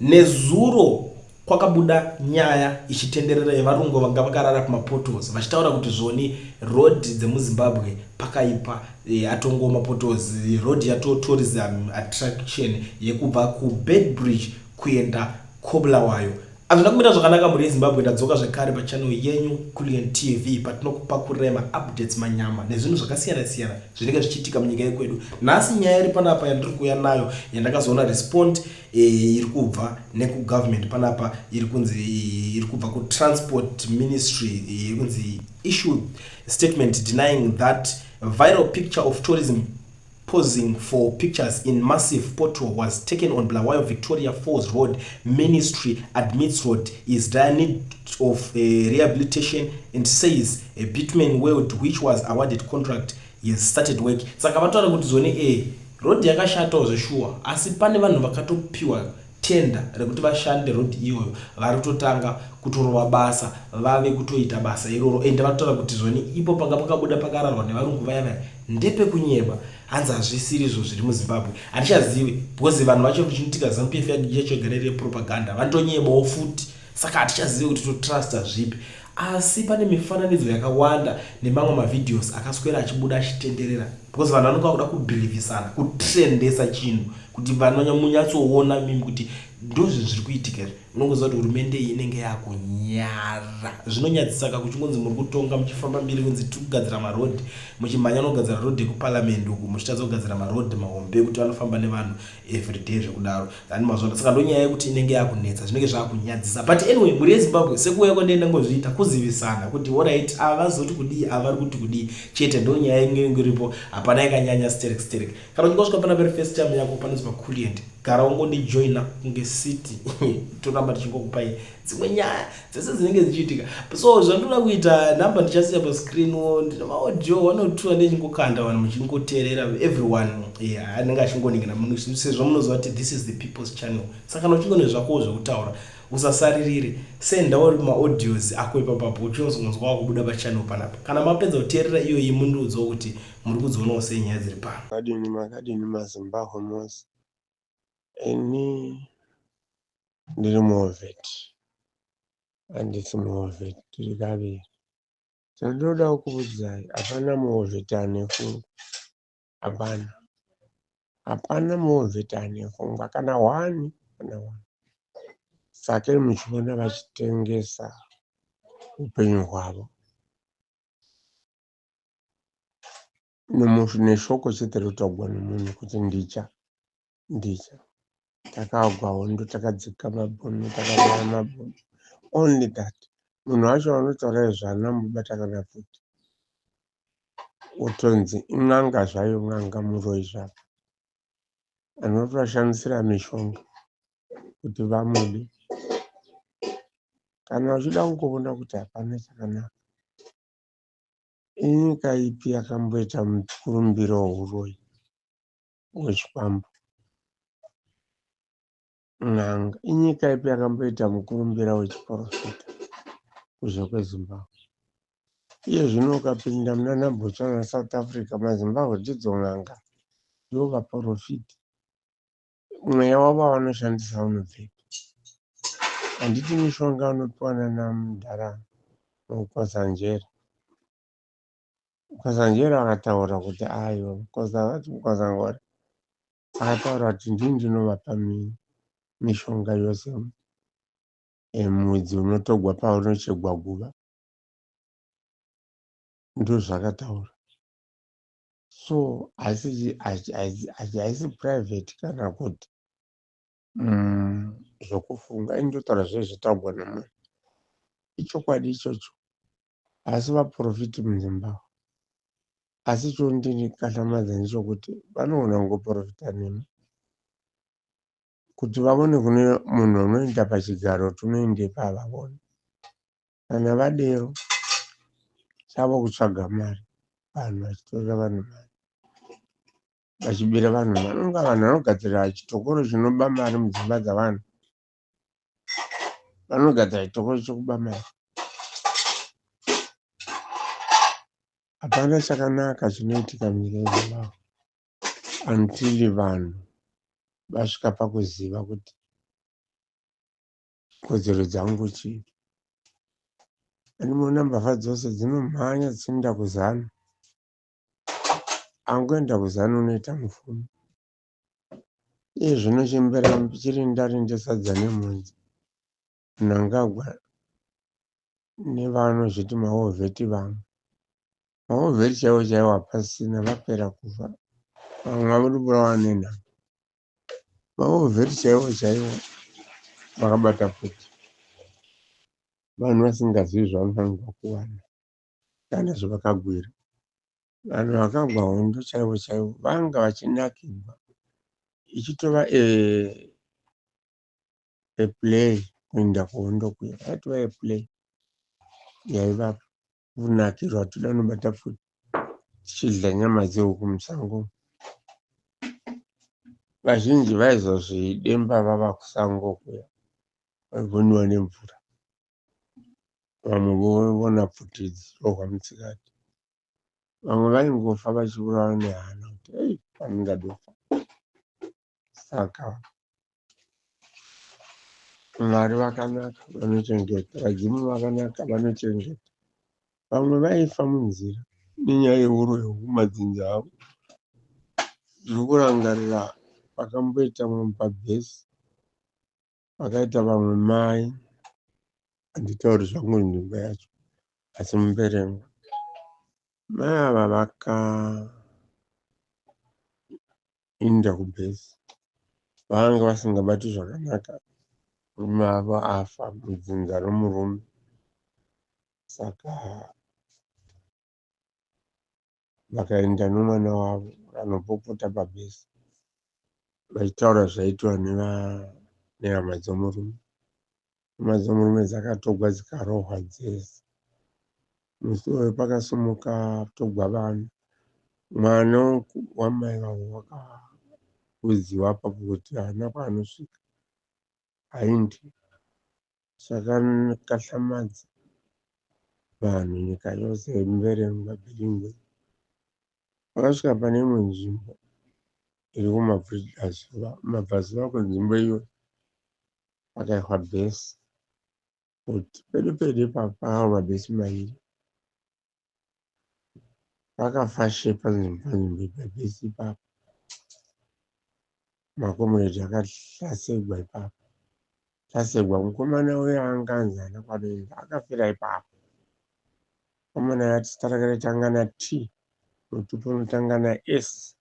Nezuro kwakabuda nyaya ichitenderera yevarungu vanga vakarara kumapotholes vachitaura kuti zvoni road dzemuZimbabwe pakaipa e, atongo mapotholes road yato tourism attraction yekubva kuBeitbridge kuenda koBulawayo. Hazvina kumira zvakanaka mhuri yeZimbabwe, ndadzoka zvekare pachannel yenyu Kulliant TV patinokupakurai maupdates manyama nezvinhu zvakasiyana siyana zvinenge zvichiitika munyika yekwedu. Nhasi nyaya iri panapa yandiri kuuya nayo yandakazoona respond e, iri kubva nekugovernment panapa iri kunzi iri kubva kutransport ministry iri kunzi issued statement denying that viral picture of tourism posing for pictures in massive pothole was taken on Bulawayo Victoria Falls Road. Ministry admits road is dire need of rehabilitation and says a bitumen world which was awarded contract has started work. Saka vataura kuti zone A road yakashatawo zveshuwa, asi pane vanhu vakatopiwa tender rekuti vashande road iyoyo vari kutotanga kutorova basa, vave kutoita basa iroro. Ende vatotaura kuti zvoni ipo panga pakabuda pakararwa nevarungu vaya vaya ndepekunyeba, hanzi hazvisiri izvo zviri muZimbabwe. Handichazivi because vanhu vacho chinoitika ZANU PF yacho yagara iri yepropaganda, vanotonyebawo futi, saka hatichazivi kuti totrusta zvipi. Asi pane mifananidzo yakawanda nemamwe mavideos akaswera achibuda achitenderera because vanhu vanonga vakuda kubhilivhisana, kutrendesa chinhu kuti vanhu munyatsoona mimi kuti ndozvinhu zviri kuitika izvi. Unongoziva kuti hurumende iyi inenge yakunyara, zvinonyadzisaka kuchingonzi muri kutonga muchifamba mbiri kunzi tiri kugadzira marodhi, muchimhanya nogadzira rodhi yekuparamende uku muchitadza kugadzira marodhi mahombe ekuti vanofamba nevanhu everyday zvekudaro ani mazvona. Saka ndonyaya yekuti inenge yakunetsa, zvinenge zvakunyadzisa. But anyway, mhuri yeZimbabwe, sekuuya kwandei ndangozviita kuzivisana kuti alright, ava vazoti kudii, ava vari kuti kudii chete, ndonyaya inenge iripo, hapana yakanyanya sterek sterek. Kana uchinge wasvika pana very first time yako panonzi paCulient, gara ungondijoina kunge city, toramba tichingokupai dzimwe nyaya dzese dzinenge dzichiitika. So zvandoda kuita, nhamba ndichasiya pascreen, ndine maaudio one or two andichingokanda, vanhu muchingoteerera, everyone anenge achingoningira sezvo munoziva kuti this is the people's channel. Saka kana uchingone zvakowo zvekutaura, usasaririre, sendawo maaudios ako ipapapo, uchinozonzwa wakubuda pachannel panapa. Kana mapedza kuteerera iyoyi, mundiudzawo kuti muri kudzionawo sei nyaya dziri pano. Makadini, makadini maZimbabwe mose? Ini ndiri muwar vet, handisi muwar vet, tiri kaviri. Chandinoda kukuudzai, hapana muwar vet ane pfungwa, hapana, hapana muwar vet ane pfungwa kana one, kana one. Saka muchiona vachitengesa upenyu hwavo neshoko chete rinotaurwa nemunhu kuti ndicha ndicha takagwa hondo, takadzika mabhunu, takabaya mabhunu. Only that munhu wacho anotaura izvo haana kumbobata kana pfuti, otonzi in'anga zvayo, n'anga muroi zvake, anotovashandisira mishonga kuti vamude. Kana uchida kungoona kuti hapana chakanaka, inyika ipi yakamboita mukurumbiro weuroyi hwechikwambo, n'anga? Inyika ipi yakamboita mukurumbira wechiprofita kuzhe kweZimbabwe? Iye zvino ukapinda munana Botswana, South Africa, maZimbabwe ndidzo n'anga, ndivo vaprofiti. Mweya wavo wavanoshandisa unobvepi? Handiti mishonga unopiwa nana mudhara Mukotsanjera? Mukotsanjera akataura kuti aiwa, vati Mukotsanjera akataura kuti ndini ndinovapa mishonga yose, mudzi unotogwa paunochegwa guva, ndozvakataura. So haisi private kana kuti zvokufunga, indotaura zvezvitaurwa nemunhu, ichokwadi ichocho. Asi vaprofiti muZimbabwe, asi chondikatyamadza ndechekuti vanogona kungoprofita nhema kuti vaone kune munhu unoenda pachigaro kuti unoendepi, havavoni. Kana vadero, chavo kutsvaga mari, vanhu vachitorera vanhu mari, vachibira vanhu mari. Unga vanhu vanogadzira chitokoro chinoba mari mudzimba dzavanhu, vanogadzira chitokoro chokuba mari. Hapana chakanaka chinoitika munyika yeZimbabwe until vanhu vasvika pakuziva kuti Kodzero dzangu chii? Andimoona mbavha dzose dzinomhanya dzichienda kuZanu. Angoenda kuZanu unoita mupfumi. Iye zvino chembera chirindarinde sadza nemhunzi. Mnangagwa nevanozviti maovheti vamwe. Maovheti chaiwo chaiwo hapasisina vapera kufa. Vamwe vari kuurawa nenhamo. Maovheti chaiwo chaiwo vakabata pfuti. Vanhu vasingazivi zvavanofanirwa kuwana kana zvavakagwira. Vanhu vakagwa hondo chaivo chaivo vanga vachinakigwa ichitova a play kuenda kuhondo kuya yaitova a play yaiva kunakirwa toda kunobata pfuti tichidya nyama dzehuku musango. Vazhinji vaizozvidemba vava kusango kuya voniwa nemvura vamwe voona pfuti dzichirohwa mutsikati. Vamwe vaingofa vachiurawa nehana kuti ei pandingadofa. Saka Mwari vakanaka vanochengeta, vadzimu vakanaka vanochengeta. Vamwe vaifa munzira nenyaya yeuroyi hwekumadzinza avo. Ndiri kurangarira pakamboita mumwe pabhesi pakaita vamwe mai, handitauri zvangu nzvimbo yacho asi muMberengwa. Mai ava vakainda kubhesi vanga vasingabati zvakanaka murume wavo afa mudzinza romurume saka vakaenda nomwana wavo vakanopopota pabhesi vachitaura zvaitwa nehama dzomurume. Hama dzomurume dzakatogwa dzikarohwa dzese. Musi iwoyo pakasimuka togwa vanhu. Mwana wamai vavo wakaudziwa apapo kuti haana kwaanosvika haindi. Zvakakahlamadza vanhu nyika yose yeMberengwa Bhiringwe. Vakasvika pane imwe nzvimbo iri kumabvazuva kumabvazuva kwenzvimbo iyoyo pakaiswa bhesi kuti pedo pedo ipapo pakava mabhesi mairi. Pakafa she panzvimbo pabhesi ipapo. Makomuredhi akahlasegwa ipapo. Hlasegwa mukomana uya anga anzi haana kwaanoenda akafira ipapo. Mukomana uya ati zita rake raitanga na T mutupo unotanga na S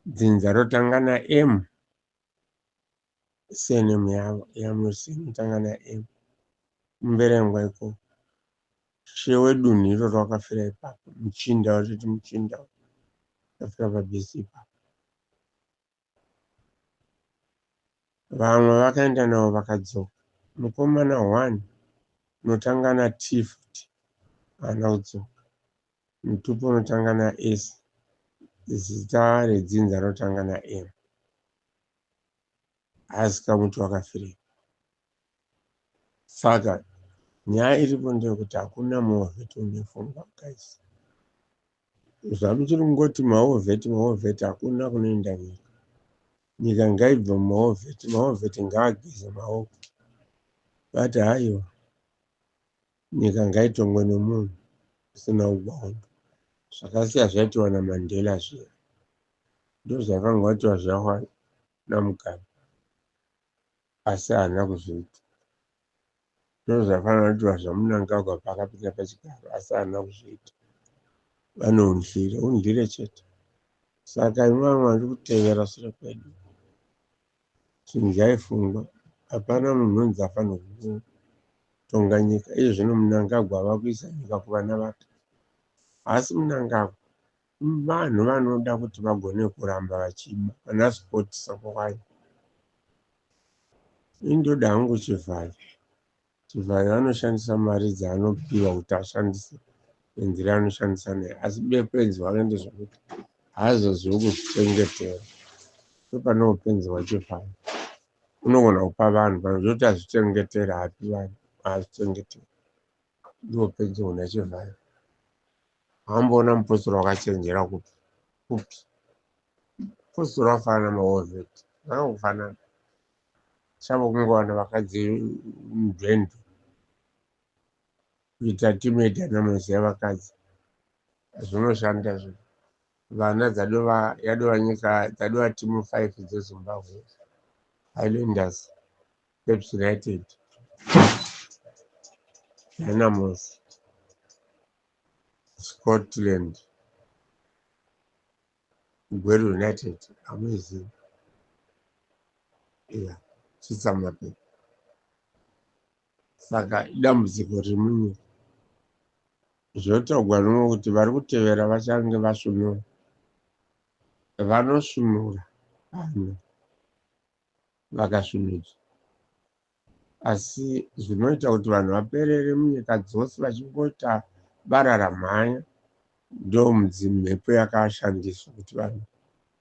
dzinza rotanga na M surname yavo yamusi inotanga na M muMberengwa ikoko. She wedunhu iroro akafira ipapo muchinda watoti muchinda akafira pabhesi ipapo. Vamwe vakaenda navo vakadzoka. Mukomana one unotanga na T futi haana kudzoka. Mutupo unotanga na S zita redzinza rinotanga na M. Haasi kamuti wakafirei. Saka nyaya iripo ndeyekuti hakuna muovheti une pfungwa guys. Zvamuchiri kungoti maovheti maovheti hakuna kunoenda nyika. Nyika ngaibve mumaovheti, maovheti ngaageze maoko. Vati haiwa nyika ngaitongwe nemunhu usina kugwa hondo. Zvakasiya zvaitiwa naMandela zviya ndozvaifanirwa kuitiwa zviya naMugabe asi haana kuzviita. Ndozvaifanira kuitwa zvaMnangagwa paakapinda pachigaro asi haana kuzviita. Vane undyire, undyire chete. Saka imi vamwe vari kutevera sure kwedu, chinjai pfungwa. Hapana munhu unonzi afanirwa kutonga nyika. Iye zvino Mnangagwa ava kuisa nyika kuvana vake. Haasi Mnangagwa. Vanhu vanoda kuti vagone kuramba vachiba. Vana Sport Sokowani. Ini ndoda hangu Chivhayo. Chivhayo anoshandisa mari dzaanopiwa kuti ashandise nenzira yaanoshandisa nayo asi bepenzi hwake ndezvekuti haazozivi kuzvichengetera. Ndopane upenzi hwaChivhayo. Unogona kupa vanhu pane zvekuti azvichengetere haapi vanhu haazvichengeteri. Ndiwo upenzi huna Chivhayo. Hamboona mupostori wakachenjera kupi kupi. Mupostori wafanana maovheti zvakangofanana. Chavo kungowana vakadzi nzvendo kuita timu yeDynamos yavakadzi. Zvinoshanda zvo. Vana dzadova yadova nyika dzadova timu 5 dzeZimbabwe. Highlanders, Caps United, Dynamos, Scotland, Gweru United hamuizivi. Iya, Chitsamapepa. Saka idambudziko riri munyika. Zvotaurwa nemumwe kuti vari kutevera vachange vasvunura. Vanosvunura vanhu vakasvinudzwa. Asi zvinoita kuti vanhu vaperere munyika dzose vachingoita bararamhanya ndomhepo yakashandiswa kuti vanhu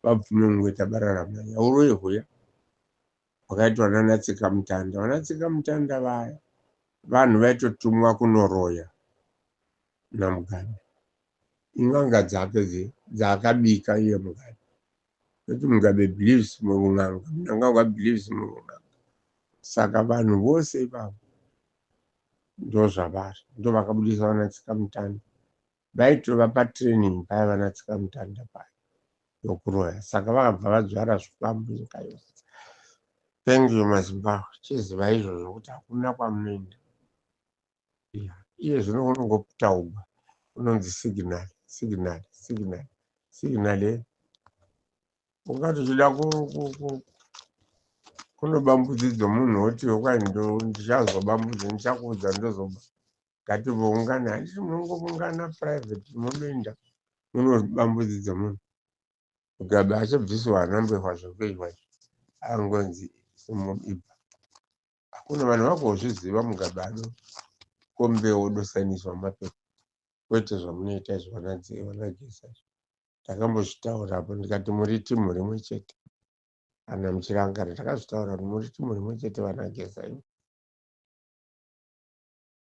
vabvume kungoita bararamhanya. Uroyi huya hwakaitwa nana tsikamutanda. Vana tsikamutanda vaya vanhu vaitotumwa kunoroya naMugabe. In'anga dzake dzaakabika iye Mugabe. Nekuti Mugabe believes muun'anga, Mnangagwa believes muun'anga. Saka vanhu vose ivavo ndozvavari, ndovakabudisa vana tsikamutanda. Vaitova patraining paya vana tsikamutanda paya yokuroya. Saka vakabva vadzvara zvikwambo nyika yose. Thank you maZimbabwe. Chiziva izvozvo kuti hakuna kwamunoenda. Iye zvino unongotaugwa unonzi signal, signal, signal, signal. Ungati uchida kunobambudzidza munhu woti kwai ndichazobambudza, ndichakuudza ndozoba. Ngativoungana, handiti munongoungana private munoenda munobambudzidza munhu. Mugabe achabviswa hanambehwa zvekuitwa izvi angonzi ibva. Hakuna vanhu vakozviziva Mugabe ado kombewo odosainiswa mapepa kwete zvamunoita izvi vanageza izvi. Ndakambozvitaura apo ndikati muri timu rimwe chete kana muchirangarira ndakazvitaura kuti muri timu rimwe chete vanageza imi.